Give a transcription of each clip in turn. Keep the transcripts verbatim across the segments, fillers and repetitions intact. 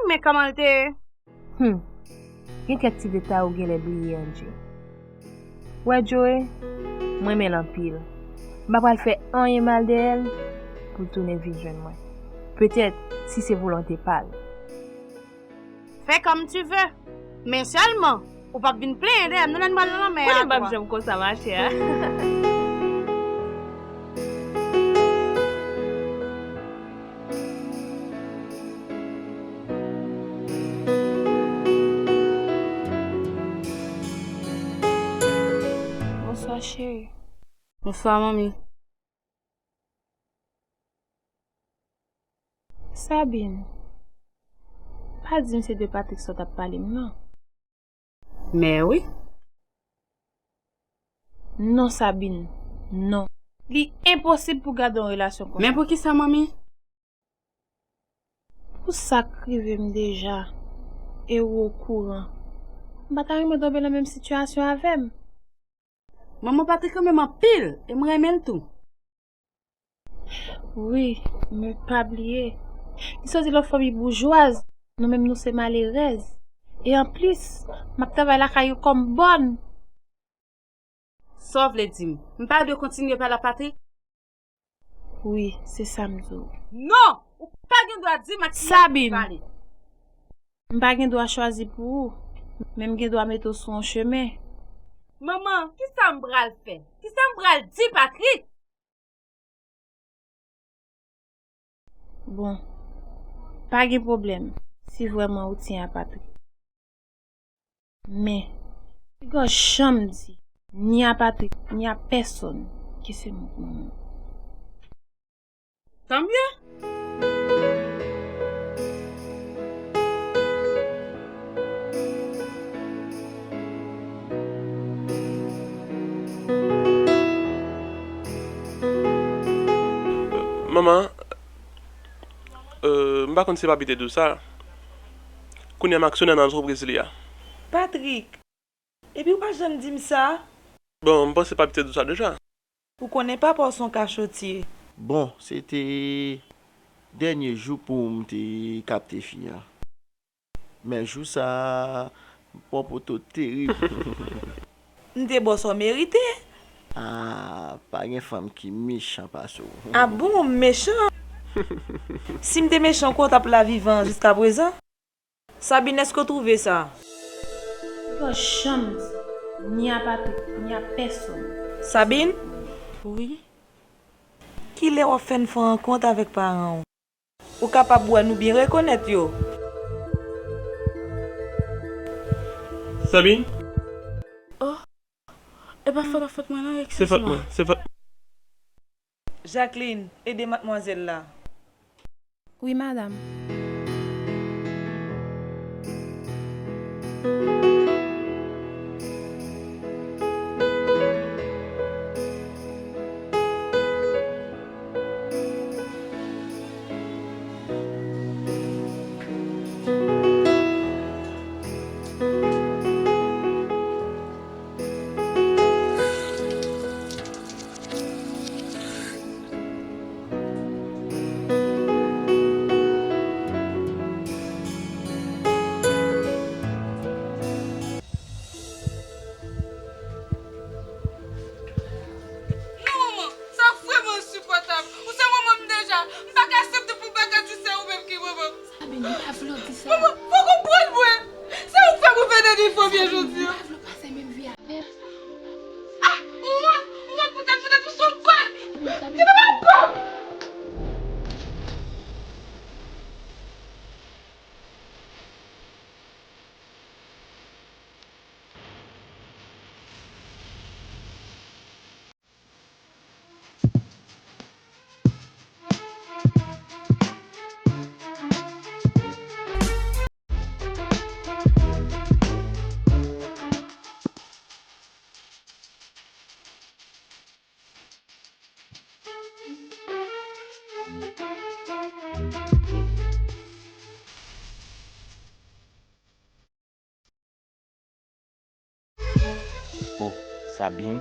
Men kòman l te ye? Hum. Gen kèk ti detay ou genlè bliye, Angie. Wè Joe, mwen renmen l anpil. M pa pral fè anyen mal dèyè l pou l tounen vin jwenn mwen. Petèt, si se volonte pa l. Fais comme tu veux. Men sèlman, ou p ap vin plenyen dèyè m non lè n pral nan lanmè a. Konnen m p ap janm konsa, machè. Bonswa, cheri. Bonswa, manmi. Sabine, pa di m se de Patrick sa w t ap pale m nan. Men wi. Non, Sabine, non. Li enposib pou gade yon relasyon konsa. Men poukisa, manmi? Pou sa k rive m deja, e ou okouran, m pa ta renmen w tonbe nan menm sitiyasyon avè m. Manman Patrick renmen m anpil, e m renmen l tou. Wi, men pa bliye, li soti nan fanmi boujwaz, nou menm nou se malerèz. E anplis, m ap travay lakay yo kòm bòn. Sa w vle di m? M pa dwe kontinye pale ak Patrick? Wi, se sa m di w. Non! Ou pa gen dwa di m ak kiyès pou pale. Sabine, m pa gen dwa chwazi pou ou, men m gen dwa mete w sou yon chemen. Manman, kisa m pral fè? Kisa m pral di Patrick? Bon, pa gen pwoblèm si vrèman ou tyen a Patrick. Men, piga w janm di, ni a Patrick, ni a pèsonn, ke se mwen k manman w. Tanmye! Manman, euh, m pa konn si papi te di w sa. Kounye a m aksyonè nan antrepriz li a. Patrick, epi w pa janm di m sa? Bon, m panse papi te di w sa deja. Ou konnen papa w se yon kachotye. Bon, se te dènye jou pou m te kapte fi a. Men jou sa a, m pran poto terib. M te ba w sa w merite. Ah, pa gen fanm ki mechan pase w. Ah bon, m mechan? Si m te mechan, ou kwè w t ap la vivan jiskaprezan? Sabine, èske w twouve sa? Piga w janm di, ni a Patrick, ni a pèsonn. Sabine? Wi? Kilè w ap fè n fè yon rankont avèk paran w? Ou kapab wè nou byen rekonèt yo. Sabine? Oh, e pa fòt, pa fòt mwen non, eskize mwen. Se fòt mwen, se fòt. Jacqueline, ede madmwazèl la. Wi, madanm. Non, manman, sa vrèman ensipòtab. Ou se manman m deja. M pa ka aksepte pou w pa ka di se ou menm ki manman m. Sabine, m pa vle w di sa. Manman, fòk ou konprann mwen. Se ou k fè m rive nan nivo m ye jodi a. Sabine, m pa vle w pase menm vi avè m. Ah, manman, manman, poutèt, poutèt ou se yon vòlè. Sabine, Sabine, Sabine. Oh, Sabine.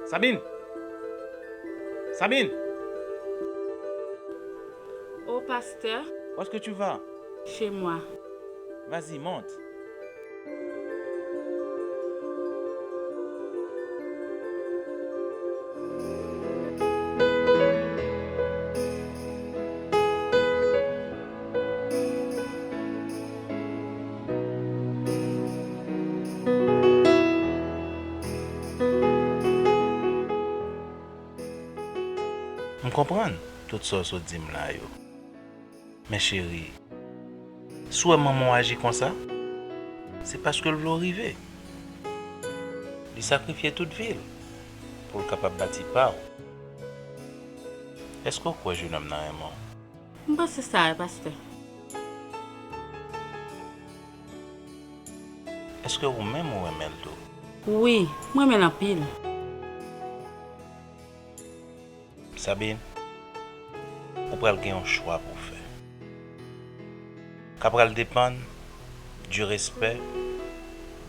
Sabine! Sabine! Pasteur, où est-ce que tu vas? Chez moi. Vas-y, monte. M konprann tout sa w sot di m la yo. Men cheri, si w wè manman w aji konsa, se paske l vle w rive. Li sakrifye tout vi l pou l kapab bati pa w. Èske w kwè jenòm nan renmen w? M panse sa wi, pastè. Èske ou menm ou renmen l tou? Wi, m renmen l anpil. Sabine, ou pral gen yon chwa pou w fè. Ka pral depann du respect,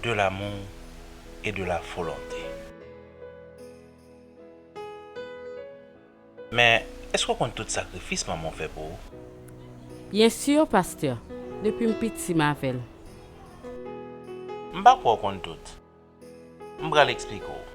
de l'amour et de la volonté. Men, èske w konn tout sakrifis manman w fè pou ou? Byen si, pastè. Depi m piti, m avè l. M pa kwè w konn tout. M pral eksplike w.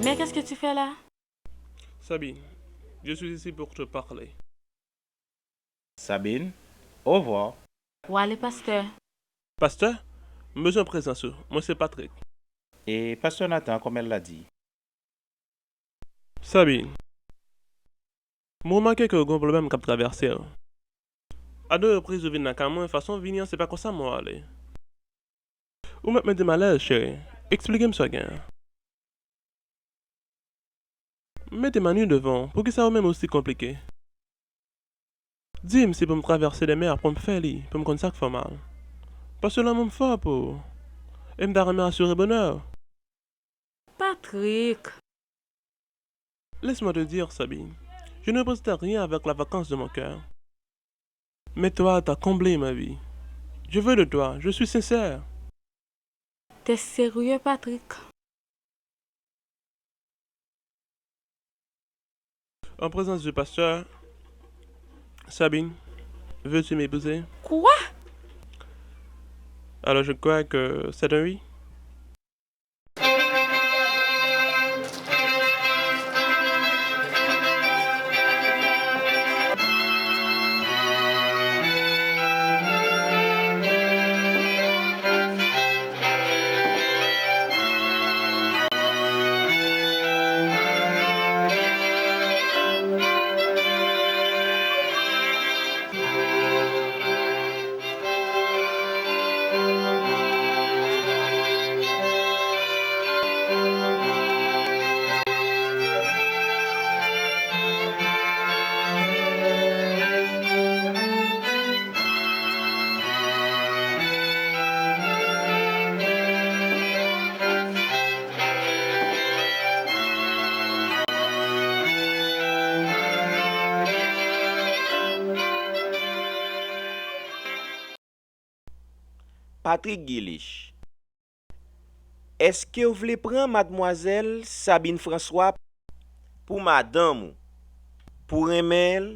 Mais qu'est-ce que tu fais là? Sabine, je suis ici pour te parler. Sabine, au revoir. W ale, pastè. Pastè, m bezwen prezans ou. Mwen se Patrick. E pastè Nathan, kòman l la di? Sabine, m remake ke w gen yon pwoblèm k ap travèse w. A de repriz ou vin lakay mwen, fason w vini an, se pa konsa mwen w ale. Ou mèt mete m alèz, cheri. Eksplike m sa w gen. Mete m anni devan w. Poukisa ou menm ou si konplike? Di m si pou m travèse de mè pou m fè li, pou m konn sa k fè w mal. Paske lanmou m fò pou ou. E m ta renmen asire bonè w. Patrick! Laisse-moi te dire, Sabine, je ne possède rien avec la vacance de mon cœur. Mais toi, t'as comblé ma vie. Je veux de toi, je suis sincère. T'es sérieux, Patrick? En présence du pasteur, Sabine, veux-tu m'épouser? Quoi? Alors, je crois que c'est un oui. Patrick Guilich, èske w vle pran madmwazèl Sabine François pou madanm ou, pou renmen l,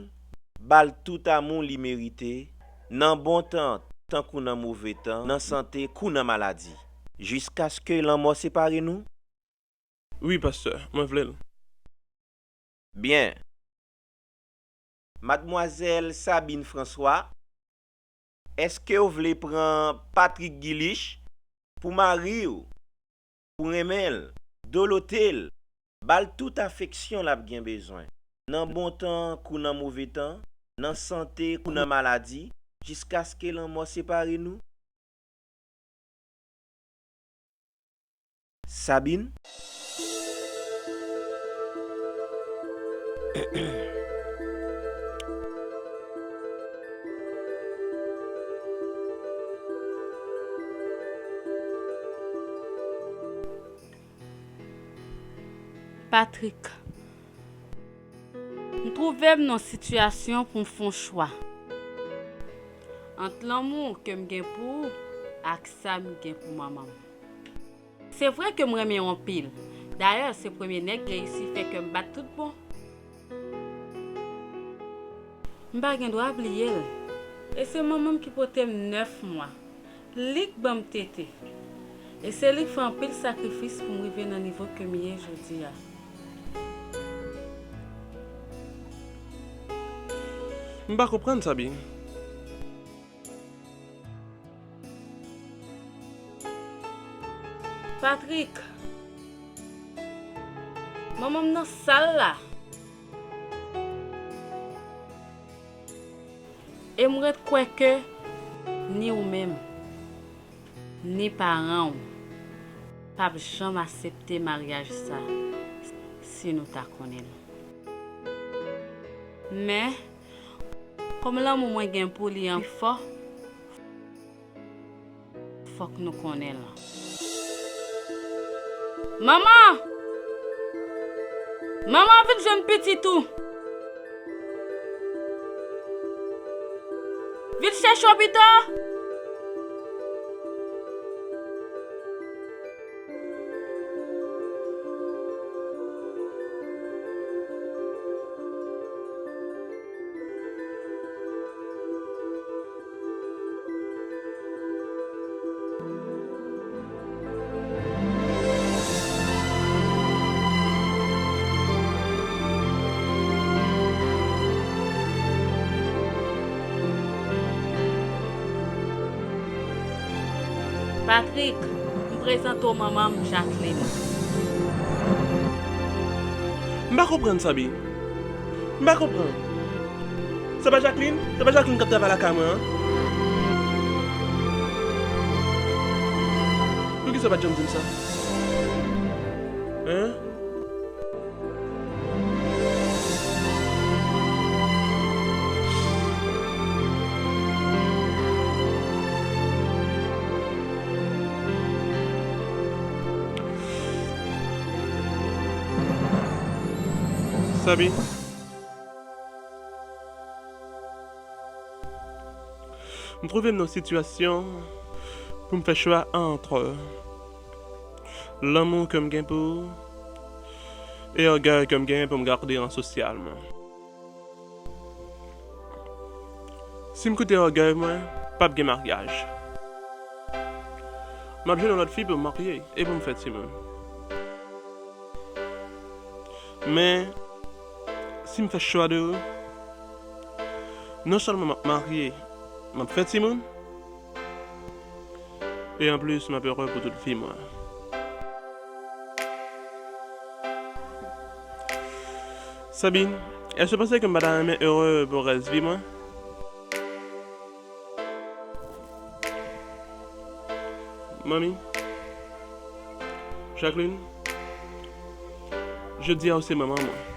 ba l tout amou li merite, nan bon tan tankou nan move tan, nan sante kou nan maladi, jiskaske lanmò separe nou? Wi, pastè, mwen vle l. Byen. Madmwazèl Sabine François, èske w vle pran Patrick Guilich pou mari w, pou renmen l, dolote l, ba l tout afeksyon l ap gen bezwen, nan bon tan kou nan move tan, nan sante kou nan maladi, jiskaske lanmò separe nou? Sabine? Patrick, m twouve m nan sitiyasyon pou m fè yon chwa ant lanmou ke m gen pou ou ak sa m gen pou manman m. Se vre ke m renmen w anpil. Dayè, se premye nèg ki reyisi fè kè m bat tout bon. M pa gen dwa bliye l. E se manman m ki pote m nèf mwa. Li k ban m tete. E se li k fè anpil sakrifis pou m rive nan nivo ke m ye jodi a. M pa konprann, Sabi. Patrick, manman m nan sal la. E m ret kwè ke ni ou menm, ni paran w p ap janm aksepte maryaj sa si nou ta konnen l. Men, kòm lanmou mwen gen pou li an fò, fòk nou konnen l. Manman! Manman, vin jwenn pitit ou! Vin chèche w pito! Patrick, m prezante w manman m, Jacqueline. M pa konprann, Sabi. M pa konprann. Sa pa Jacqueline? Sa pa Jacqueline k ap travay lakay mwen an? Poukisa w pa t janm di m sa? Hein? Sabi, m twouve m nan sitiyasyon pou m fè chwa ant lanmou ke m gen pou ou e ògèy ke m genyen pou m gade an sosyalman. Si m koute ògèy mwen, p ap gen maryaj. M ap jwenn yon lòt fi pou m marye e pou m fè timoun. Men, si m fè chwa de ou, non sèlman m ap marye, m ap fè timoun, e anplis, m ap ere pou tout vi mwen. Sabine, èske w panse ke m pa ta renmen ere pou rès vi mwen? Manmi, Jacqueline, jodi a ou se manman mwen.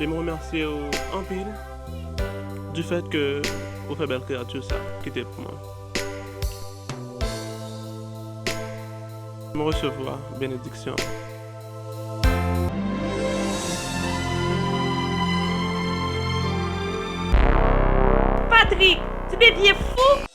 E m remèsye w anpil du fait ke ou fè bèl kreyati sa kite pou mwen. M resevwa benediksyon. Patrick, ti de vye fou!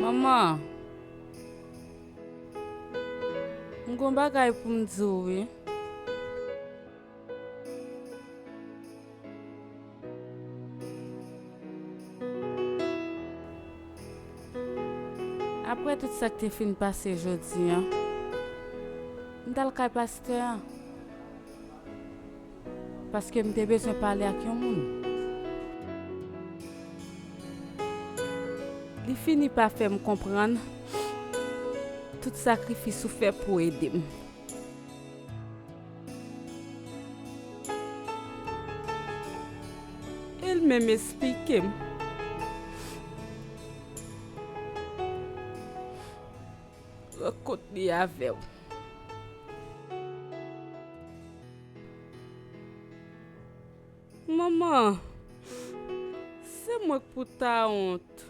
Manman, m gon bagay pou m di w, wi. Apre tout sa k te fin pase jodi a, m t al kay pastè a, paske m te bezwen pale ak yon moun. Li fini pa fè m konprann tout sakrifis ou fè pou ede m. E l menm esplike m rankont li avè w. Manman, se mwen k pou ta wont,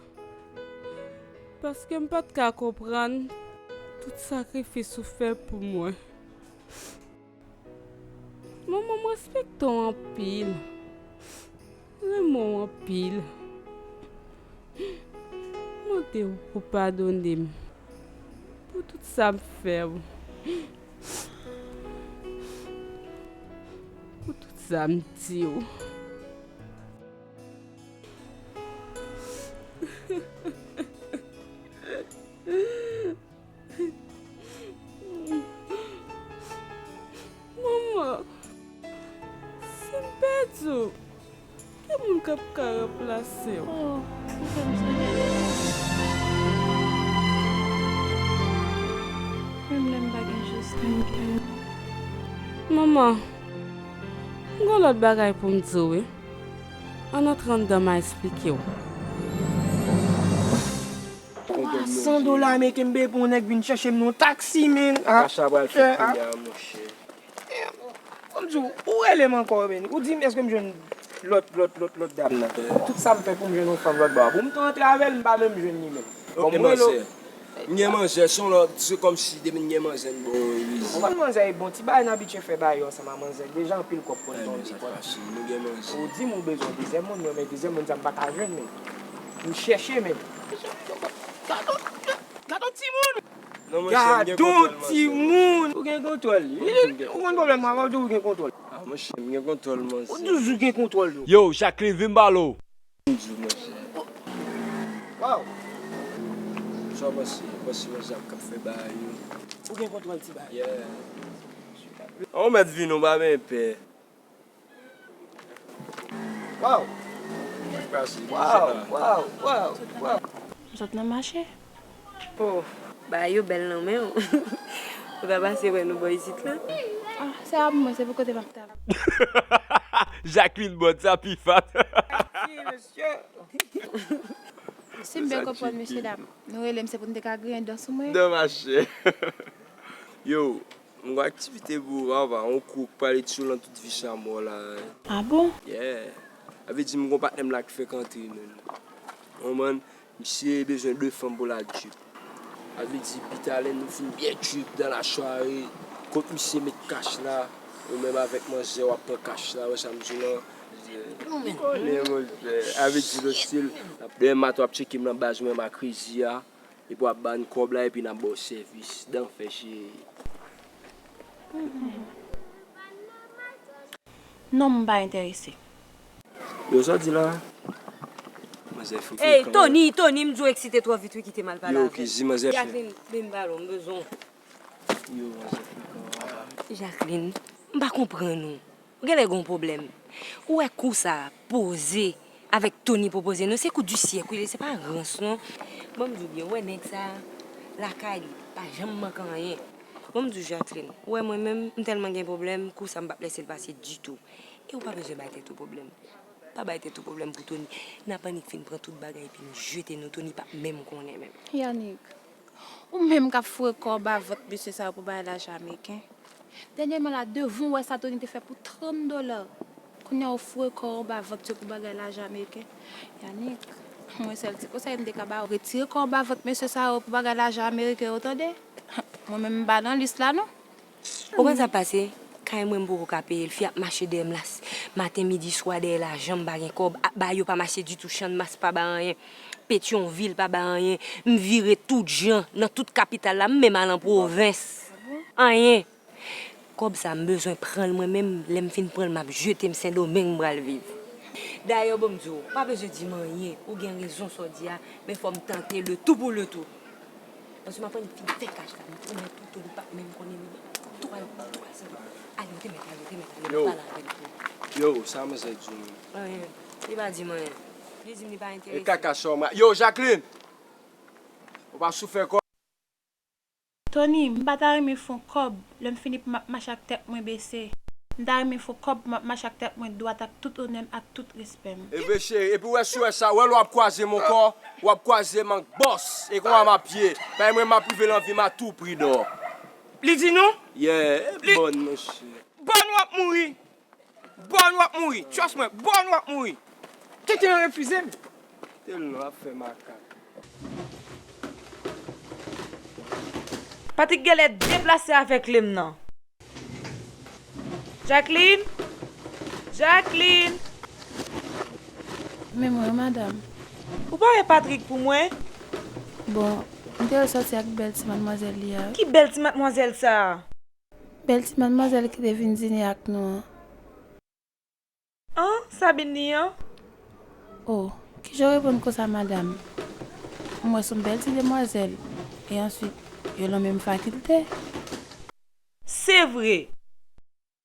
paske m pa t ka konprann tout sakrifis ou fè pou mwen. Manman, m respekte w anpil. M renmen w anpil. M mande w pou padone m pou tout sa m fè w. Pou tout sa m di w. Manman, si m pèdi w, ki moun k ap ka ranplase w? Oh, ou fè m sonje. Menm lè m pa gen jis menm kè. Manman, m gon lòt bagay pou m di w, wi. Ann antre anndan, m a esplike w. Ah, san dola ameriken m peye pou yon nèg vin chèche m nan yon taksi, men. Ah, kach la pral fèt kounye a, monchè. Kòmsi w, ou rele m ankò, men. Ou di m, èske m jwenn lòt, lòt, lòt, lòt dam nan? Tout sa m fè pou m jwenn yon fanm lòt bò a. Pou m te antre avè l, m pa menm jwenn li menm. Ok, manzè. M gen manzè, se yon lòt, se kòmsi depi m gen manzè, m bon, wi. Ou konn manzè e bon, ti bagay n abitye fè bagay yo ansanm a manzè. Deja anpil kòb konn tonbe. Sa fasil, nou gen manzè. Ou di m ou bezwen dezyèm moun, men dezyèm moun sa m pa ka jwenn, men. M chèche, men. Gad on, gad on timoun! Non, monchè, m gen kontwòl, monchè. Gad on timoun! Ou gen kontwòl. Ou konn pwoblèm mwen, ou di ou gen kontwòl. Ah, monchè, m gen kontwòl, monchè. Ou toujou gen kontwòl, yo. Yo, Jacqueline, vin m pale w. Bonjou, monchè. Waw! Sa w panse? Panse manzè ap k ap fè bagay yo. Ou gen kontwòl ti bagay. Yeah. An, ou mèt vin, ou pa gen pè. Waw! Waw, waw, waw, waw. M sot nan mache. Oh, bagay yo bèl nan men w. Ou ta pase wè nou bò isit la. Ah, se pa pou mwen, se pou kote m ap travay. Jacqueline, bòt sa pi fat. Mèsi, mesye. Si m byen konprann, mesye dam, nou rele m se pou n te ka griyen dan sou mwen. Dan mache. Yo, m gon aktivite pou ou, papa. On kou k pral etchou lan tout vi chamò la. Ah bon? Yeah. Sa vle di m gon patnè m la k fèk antre menm. Konprann? Misye bezwen de fanm pou l al trip. Sa vle di, pi talè nou fin byen trip dans la soirée, kot misye met kach la, ou menm avèk manzè w ap pran kach la, wè sa m di w lan. Ou konnen, monchè. Sa vle di, lòt stil, demen maten w ap tcheke m nan baz mwen, m a Crazy a, epi w ap ban kòb la, epi n ap ba w sèvis. Dan fè, cheri. Non, m pa enterese. Yo, sa w di la? Manzè fin frekan. Ey, Tony, Tony, m di w eksite twò vit, wi, kite m al pale avè l. Yo, Crazy, manzè fin. Jacqueline, vin m pale w, m bezwen w. Yo, manzè frekan. Jacqueline, m pa konprann ou. Ou genlè gen yon pwoblèm. Ou wè kou sa poze avèk Tony pwopoze nou, se kou di syèk, wi, se pa rans, non. Ban m di w byen, ou wè nèg sa, lakay li, pa janm manke anyen. Ban m di w, Jacqueline, ou wè mwen menm, m tèlman gen pwoblèm, kou sa m p ap lèse l pase ditou. E ou pa bezwen bay tèt ou pwoblèm. Pa bay tèt ou pwoblèm pou Tony. N ap annik fin pran tout bagay epi n jete nou, Tony p ap menm konnen menm. Yannick, ou menm k ap foure kò w anba vant mesye sa yo pou bay lajan ameriken. Dènyèman la, devan w wè sa Tony te fè pou trant dola. Kounye a ou foure kò w anba vant yo pou bagay lajan ameriken. Yannick, mwen sèl ti konsèy m te ka ba w, retire kò w anba vant mesye sa yo pou bagay lajan ameriken yo, tande? Mwen menm m pa nan lis la non. Ou konn sa k pase? Kay mwen m poko ka peye l, fi ap mache dèyè m la, maten, midi, swa dèyè lajan, m pa gen kòb, ap bay yo pa mache ditou, chanmas pa bay anyen. Petyonvil pa bay anyen. M vire tout jan nan tout kapital la, m menm al an pwovens. Anyen. Kòb sa, m bezwen pran l mwen menm. Lè m fin pran l, m ap jete m Sendomeng, m pral viv. Dayè, bon, m di w, pa bezwen di m anyen. Ou gen rezon sa w di a, men fò m tante le tout pou le tout. Paske m aprann fin fè kach la, m pwomèt ou tou, li p ap menm konnen li. Tou al, tou al, Sendomeng. Ale, ou te mèt, ale, ou te mèt, ale, m ap pale avè l tou. Yo, sa manzè di w menm? Anyen. Li pa di m anyen. Li di m li pa enterese. E kaka sa w ma-, yo, Jacqueline! Ou pa sou fè kò. Tony, m pa ta renmen fon kòb lè m fini pou m ap mache ak tèt mwen bese. M ta renmen fon kòb pou m ap mache ak tèt mwen dwat ak tout onè m ak tout respè m. Ebe cheri, epi w wè si w wè sa, w wè lè w ap kwaze m ankò, w ap kwaze m ak bòs, e konsa m ap ye. Paske mwen m ap rive nan vi m a tou pri dò. Li di nou? Yeah, li bòn monchè. Bòn w ap mouri. Bòn w ap mouri. Trust mwen, bòn w ap mouri. Tenten refize m. Tèl non ap fè makak. Patrick genlè deplase avèk lè m nan. Jacqueline? Jacqueline? Men mwen, madanm. Ou pa wè Patrick pou mwen? Bon, m te resòti ak bèl ti madmwazèl li a. Ki bèl ti madmwazèl sa a? Bèl ti madmwazèl ki te vin dine ak nou an. An, Sabine li an? O, kijan w reponn konsa, madanm? M wè s on bèl ti demwazèl. E answit, yo nan menm fakilte. Se vre!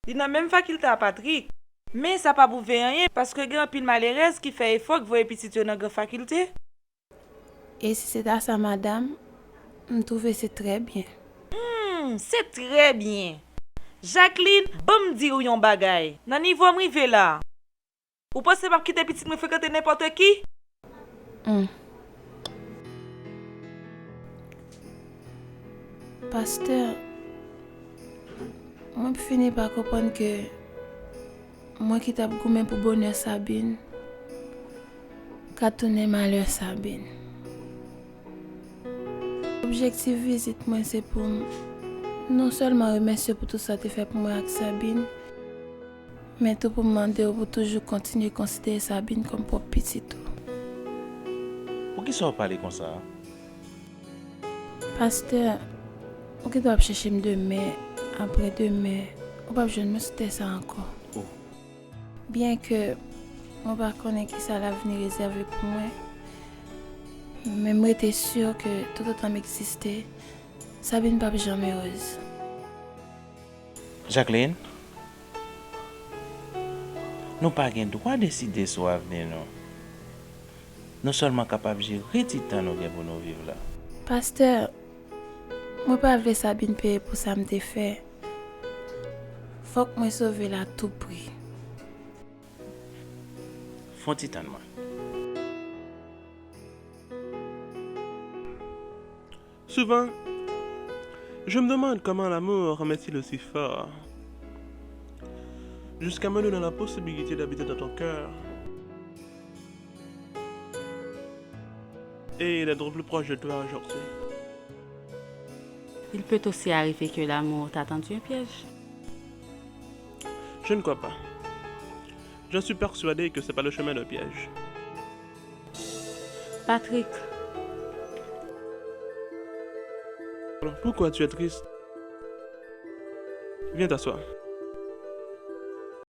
Li nan menm fakilte a Patrick. Men sa pa pwouve anyen, paske gen anpil malerèz ki fè efò k voye pitit yo nan gran fakilte. E si se ta sa, madanm, m twouve se trè byen. Hmm, se trè byen. Jacqueline, ban m di w yon bagay. Nan nivo m rive la, ou panse m ap kite pitit mwen frekante nenpòt ki? Hmm. Pastè, mwen fini pa konprann ke mwen ki t ap goumen pou bonè Sabine ka tounen malè Sabine. Objektif vizit mwen se pou m non sèlman remèsye w pou tout sa w te fè pou mwen ak Sabine, men tou pou m mande w pou toujou kontinye konsidere Sabine kòm pwòp pitit ou. Poukisa w pale konsa a? Pastè, ou gentan ap chèche m demen, apre demen, ou p ap jwenn mwen sou tè sa a ankò. O. Byenke mwen pa konnen kisa lavni rezève pou mwen, men m rete si ke toutotan m egziste, Sabine p ap janm erez. Jacqueline, nou pa gen dwa deside sou avni nou. Nou sèlman kapab jere ti tan nou gen pou nou viv la. Pastè, mwen pa vle Sabine peye pou sa m te fè. Fòk mwen sove l a tou pri. Fon ti tann mwen. Souvent, je me demande comment l'amour m'est-il aussi fort, jusqu'à me donner la possibilité d'habiter dans ton cœur et d'être plus proche de toi aujourd'hui. Il peut aussi arriver que l'amour t'a tendu un piège. Je ne crois pas. Je suis persuadé que c'est pas le chemin d'un piège. Patrick. Pourquoi tu es triste? Viens t'asseoir.